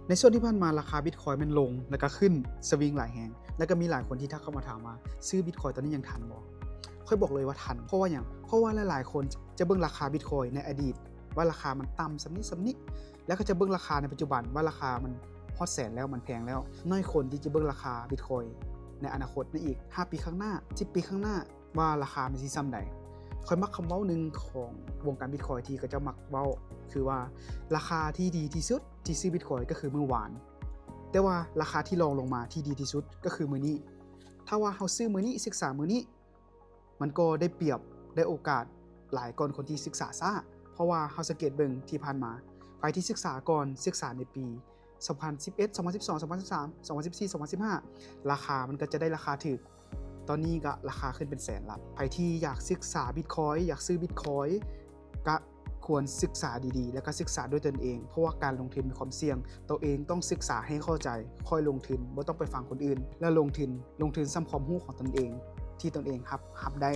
ໃນຊ່ວງທີ່ຜ່ານມາ ລາຄາບິດຄອຍມັນລົງ ແລ້ວກໍຂຶ້ນສະວິງຫຼາຍແຮງ ແລ້ວກໍມີຫຼາຍຄົນທີ່ທັກເຂົ້າມາຖາມວ່າ ຊື້ບິດຄອຍຕອນນີ້ຍັງທັນບໍ່? ຂ້ອຍບອກເລີຍວ່າທັນ. ເພາະວ່າຫຍັງ? ເພາະວ່າຫຼາຍໆຄົນຈະເບິ່ງລາຄາບິດຄອຍໃນອະດີດວ່າລາຄາມັນຕ່ຳສ່ຳນີ້ສ່ຳນີ້ ແລ້ວກໍຈະເບິ່ງລາຄາໃນປັດຈຸບັນວ່າລາຄາມັນຮອດແສນແລ້ວ ມັນແພງແລ້ວ. ນ້ອຍຄົນທີ່ຈະເບິ່ງລາຄາບິດຄອຍໃນອະນາຄົດໃນອີກຫ້າປີຂ້າງໜ້າ ສິບປີຂ້າງໜ້າ ວ່າລາຄາມັນຊິສ່ຳໃດ. ຂ້ອຍມັກຄຳເວົ້າໜຶ່ງຂອງວົງການບິດຄອຍທີ່ເຂົາເຈົ້າມັກເວົ້າ ຄືວ່າລາຄາທີ່ດີທີ່ສຸດທີ່ຊື້ບິດຄອຍກໍຄືມື້ວານ, ແຕ່ວ່າລາຄາທີ່ລອງລົງມາທີ່ດີທີ່ສຸດກໍຄືມື້ນີ້. ຖ້າວ່າເຮົາຊື້ມື້ນີ້ ສຶກສາມື້ນີ້ ມັນກໍໄດ້ປຽບ ໄດ້ໂອກາດຫຼາຍກ່ອນຄົນທີ່ສຶກສາຊ້າ. ເພາະວ່າເຮົາສັງເກດເບິ່ງທີ່ຜ່ານມາ ໃຜທີ່ສຶກສາກ່ອນ ສຶກສາໃນປີສອງພັນສິບເອັດ ສອງພັນສິບສອງ ສອງພັນສິບສາມ ສອງພັນສິບສີ່ ສອງພັນສິບຫ້າ ລາຄາມັນກໍຈະໄດ້ລາຄາຖືກ. ຕອນນີ້ກໍລາຄາຂຶ້ນເປັນແສນລະ. ໃຜທີ່ຢາກສຶກສາບິດຄອຍ ຢາກຊື້ບິດຄອຍ ກໍຄວນສຶກສາດີໆ ແລ້ວກໍສຶກສາດ້ວຍຕົນເອງ ເພາະວ່າການລົງທຶນມີຄວາມສ່ຽງ. ໂຕເອງຕ້ອງສຶກສາໃຫ້ເຂົ້າໃຈ ຄ່ອຍລົງທຶນ, ບໍ່ຕ້ອງໄປຟັງຄົນອື່ນ ແລ້ວລົງທຶນ, ລົງທຶນສ່ຳຄວາມຮູ້ຂອງຕົນເອງ ທີ່ຕົນເອງຮັບ, ຮັບໄດ້.